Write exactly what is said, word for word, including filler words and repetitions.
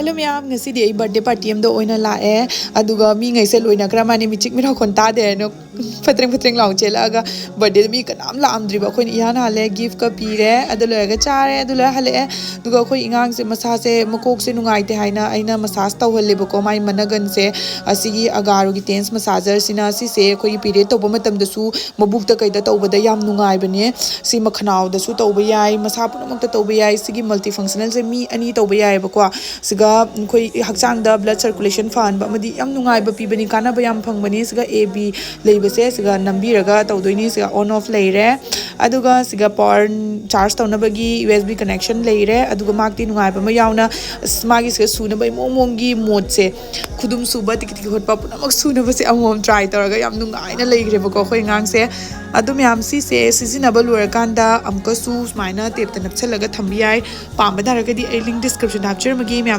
Hello ꯃꯌꯥꯝ, ꯉꯁꯤꯗꯤ ꯑꯩ birthday party ꯑꯃꯗ ꯑꯣꯏꯅ ꯂꯥꯛꯑꯦ꯫ ꯑꯗꯨꯒ ꯃꯤꯉꯩꯁꯦ ꯂꯣꯏꯅꯈ꯭ꯔ ꯃꯥꯅꯤ, ꯃꯤꯆꯤꯛ ꯃꯤꯔꯥꯎꯈꯣꯟ ꯇꯥꯗꯦ ꯍꯥꯏꯅ ꯐꯠꯇ꯭ꯔꯦꯡ ꯐꯠꯇ꯭ꯔꯦꯡ ꯂꯥꯎ ꯆꯦꯜꯂꯛꯑꯒ꯫ Birthday ꯗ ꯃꯤ ꯀꯅꯥꯝ ꯂꯥꯛꯑꯝꯗ꯭ꯔꯤꯕ, ꯑꯩꯈꯣꯏꯅ ꯏꯍꯥꯟ ꯍꯥꯜꯂꯦ꯫ Gift ꯀ ꯄꯤꯔꯦ, ꯑꯗꯨ ꯂꯣꯏꯔꯒ ꯆꯥꯔꯦ, ꯑꯗꯨ ꯂꯣꯏꯔ ꯍꯜꯂꯛꯑꯦ꯫ ꯑꯗꯨꯒ ꯑꯩꯈꯣꯏ ꯑꯉꯥꯡꯁꯦ ꯃꯁꯥꯁꯦ ꯃꯀꯣꯛꯁꯦ ꯅꯨꯡꯉꯥꯏꯇꯦ ꯍꯥꯏꯅ ꯑꯩꯅ massage ꯇꯧꯍꯜꯂꯦꯕꯀꯣ꯫ ꯃꯥꯏ ꯃꯅꯒꯟꯁꯦ ꯑꯁꯤꯒꯤ Agaroꯒꯤ Tens Massager ꯁꯤꯅ, ꯁꯤꯁꯦ ꯑꯩꯈꯣꯏꯒꯤ period ꯇꯧꯕ ꯃꯇꯝꯗꯁꯨ ꯃꯕꯨꯛꯇ ꯀꯩꯗ ꯇꯧꯕꯗ ꯌꯥꯝ ꯅꯨꯡꯉꯥꯏꯕꯅꯦ꯫ ꯁꯤ ꯃꯈꯅꯥꯎꯗꯁꯨ ꯇꯧꯕ ꯌꯥꯏ, ꯃꯁꯥ ꯄꯨꯝꯅꯃꯛꯇ ꯇꯧꯕ ꯌꯥꯏ꯫ ꯁꯤꯒꯤ multifunctional ꯁꯦ ꯃꯤ ꯑꯅꯤ ꯇꯧꯕ ꯌꯥꯏꯑꯕꯀꯣ꯫ ꯁꯤꯒ ꯑꯩꯈꯣꯏ ꯍꯛꯆꯥꯡꯗ blood circulation ꯐꯍꯟꯕ ꯑꯃꯗꯤ ꯌꯥꯝ ꯅꯨꯡꯉꯥꯏꯕ ꯄꯤꯕꯅꯤ, ꯀꯥꯟꯅꯕ ꯌꯥꯝ ꯐꯪꯕꯅꯤ꯫ ꯁꯤꯒ A B ꯂꯩꯕꯁꯦ ꯁꯤꯒ ꯅꯝꯕꯤꯔꯒ ꯇꯧꯗꯣꯏꯅꯤ꯫ ꯁꯤꯒ on off ꯂꯩꯔꯦ꯫ ꯑꯗꯨꯒ ꯁꯤꯒ power charge ꯇꯧꯅꯕꯒꯤ U S B connection ꯂꯩꯔꯦ꯫ ꯑꯗꯨꯒ ꯃꯥꯛꯇꯤ ꯅꯨꯡꯉꯥꯏꯕ ꯑꯃ ꯌꯥꯎꯅ, ꯑꯁ, ꯃꯥꯒꯤ ꯁꯤꯒ ꯁꯨꯅꯕ ꯏꯃꯣꯡ ꯃꯣꯡꯒꯤ ꯃꯣꯠꯁꯦ, ꯈꯨꯗꯨꯝ ꯁꯨꯕ, ꯇꯤꯀꯤ ꯇꯤꯀꯤ ꯍꯣꯠꯄ ꯄꯨꯝꯅꯃꯛ ꯁꯨꯅꯕꯁꯦ ꯑꯃꯃꯝ try ꯇꯧꯔꯒ ꯌꯥꯝ ꯅꯨꯡꯉꯥꯏꯅ ꯂꯩꯈ꯭ꯔꯦꯕꯀꯣ ꯑꯩꯈꯣꯏ ꯑꯉꯥꯡꯁꯦ꯫ ꯑꯗꯨ ꯃꯌꯥꯝ ꯁꯤꯁꯦ ꯁꯤꯖꯤꯟꯅꯕ ꯂꯣꯏꯔꯀꯥꯟꯗ ꯑꯃꯨꯛꯀꯁꯨ ꯁꯨꯃꯥꯏꯅ tape ꯇ ꯅꯞꯁꯜꯂꯒ ꯊꯝꯕ ꯌꯥꯏ꯫ ꯄꯥꯝꯕ ꯇꯥꯔꯒꯗꯤ ꯑꯩ link description ꯗ ꯍꯥꯞꯆꯔꯝꯃꯒꯦ ꯃꯌꯥꯝ꯫